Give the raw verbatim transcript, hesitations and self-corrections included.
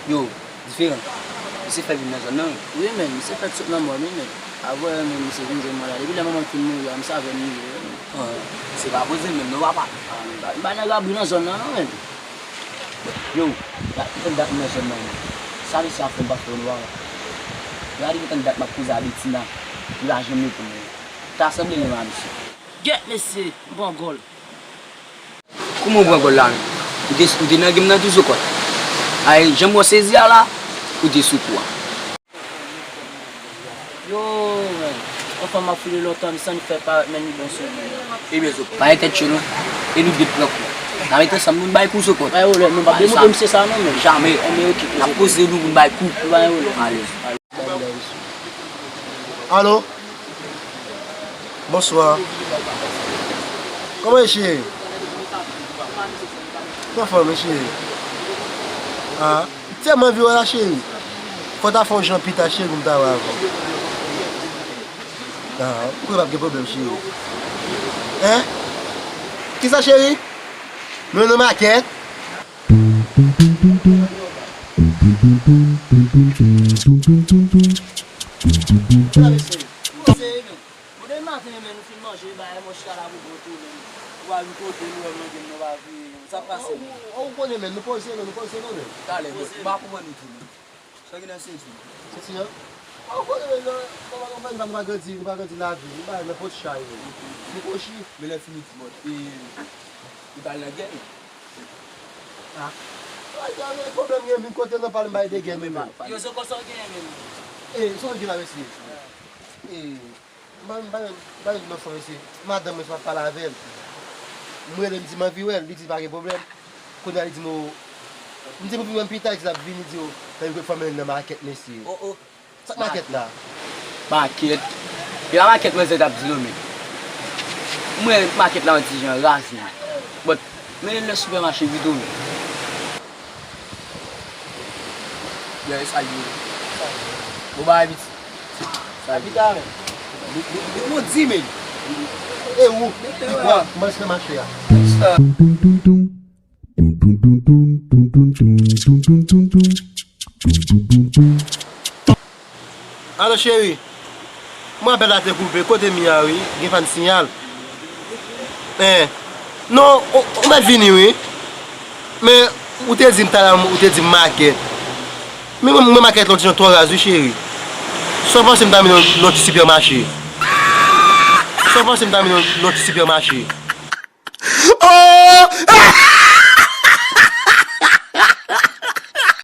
Yo, diferan. Misye fèk vin nan zòn nan, wi. Wi, men, misye fèk sot nan mòn, wi, men. Avè, men, misye vin jwenn mwen la. Depi lè manman l fin mouri a, misye avè m li ye, wi, men. Ah, se pa poze menm non, papa. Ah, men, pa, pa nèg abri nan zòn nan, non, men. Yo, gade tann dat m nan zòn nan, men. Sa misye ap fè m pa fè yo non, papa. Gade tann dat m ap koze a Betina. Li pa janm reponn mwen. Ta sanble li renmen misye. Gèt mesye, m pran gòl. Kouman w pran gòl la menm? Ou te, ou te nan game nan tou Sokòt? Ay, jan m wè w sezi a la, ou te sou kou a. Yo, men, yon fanm ap file lontan, m santi fè parèt, men li bon sou mwen. Ebyen, Sokòt, pa gen tèt cho non. E nou de pran kou. N a met ansanm, nou bay kou Sokòt. Bay wòlè, nou pa demontre misye sa non, men. Jamè. Ebyen, oke. N ap poze nou pou n bay kou. Bay wòlè. Alèz. Alo? Bonswa. Kòman e cheri? Ou anfòm wi cheri? Ah, m tèlman anvi wè w la cheri. Fò w ta fè yon jan pita cheri pou m ta wè avè w. Ah, m kwè p ap gen pwoblèm cheri. Hein? Kisa cheri? Nou nan makèt? Mesye, mesye, men. Bon, demen maten, men, nou fin manje, bagay, mwen chita la pou gwo tou, men. Ou al yon kote, nou wè mwen gen nou pa vini, sa k pase, men? Ou, ou, ou konnen, men, nou poze, non, nou poze, non, men. Talè, bon, m pa konprann ou tou, men. Sa gen nan senti? Senti, an? Ou konnen, men, nan, nou pa, nou pa, nou pa grandi, nou pa grandi lavi, nou pa nan pot chay, men. Nou kwochi. Men lè fini, bon, e, li pral nan gè, men. Ah. Ay, sa, men, pwoblèm gen, vin kote nou pale, m bay de gè, men, men. Yo, se konsa w genyen, men. E, sa w gen la, mesye? E, M pa, m pa, m pa jwenn lòt fanm mesye. Madanm mwen, m ap pale avè l. M rele, m di m anvi wè l, li di pa gen pwoblèm. Kounye a li di m, o, m di pou vin wè m pita, li di l ap vini, di, o, tankou ke fanmi l nan makèt mesye. O, o. Sa k makèt la? Makèt? E pa makèt manzè t ap di non men. M wè makèt la yon ti jan raz wi. But, mennen l nan sipèmache pito men. Yo, e sa l ye. Bon bagay piti. Sa l ye. Li, li, li, li di men. E ou? Mete yo la. Mwen, mwen se mache a. Sa. Alo cheri, mwen apèl la te koupe, kote m ye a wi, gen pann siyal. Eh, non, ou, ou mèt vini wi. Men, ou te di m talè, ou te di m makèt. Men mwen, mwen makèt la yon ti jan twò raz wi cheri. Sa w panse m ta mennen w nan ti sipèmache? Sa w panse m ta mennen w nan ti sipèmache?